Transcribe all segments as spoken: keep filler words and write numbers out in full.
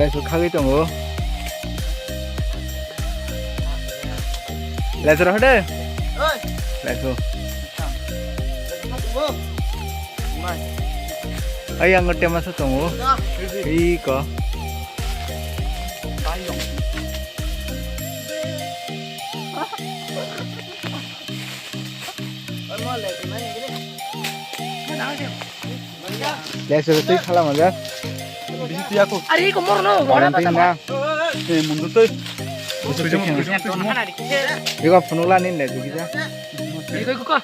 Lesu khagwi tongo. Lesu rohde. Lesu. Ai ang tema sa tongo. Iko. Lesu twi khala maja. Bisi tiya ko. Are iko moro no. Orang twi na. Eh, mundu twi. Iko phunukla ni le dugija. Iko iko.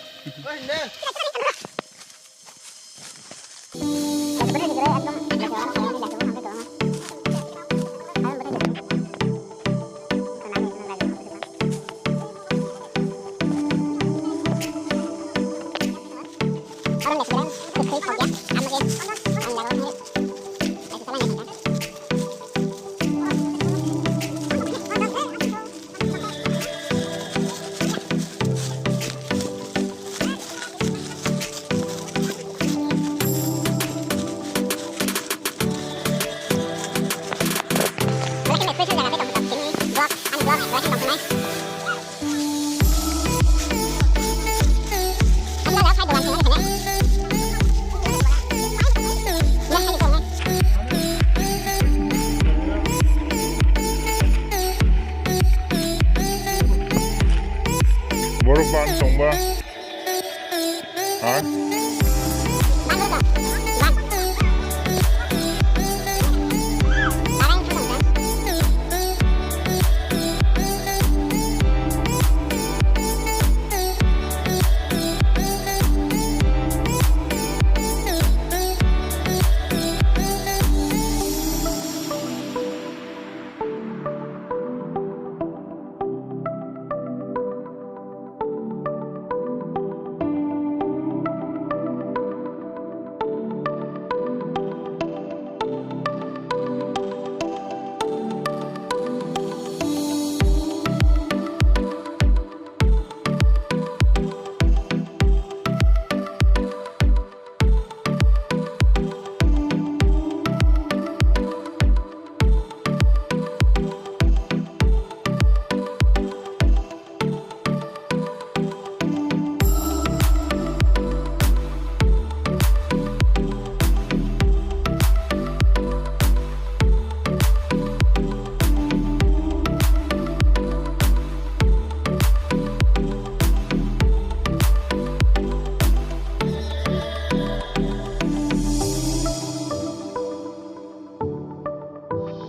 Borok bang tongba. Ha?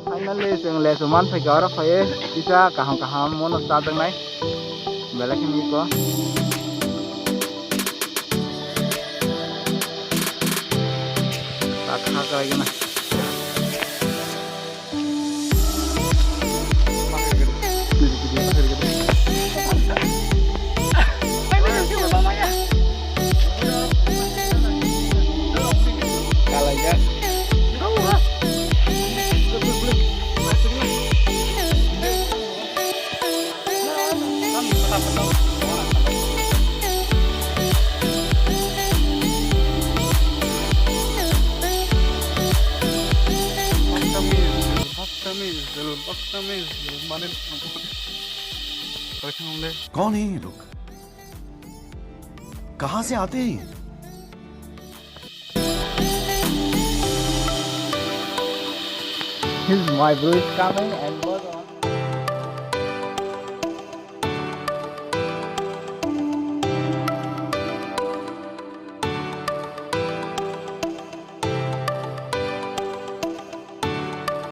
Finally, chwng lesu man phaikha, oro phaiwi kisa kaham kaham mono chajaknai. Belai kheno iko. Ta kha kwlai gana. Kalaijak. कौन है ये लोग? कहाँ से आते हैं ये? His, my bro is coming and was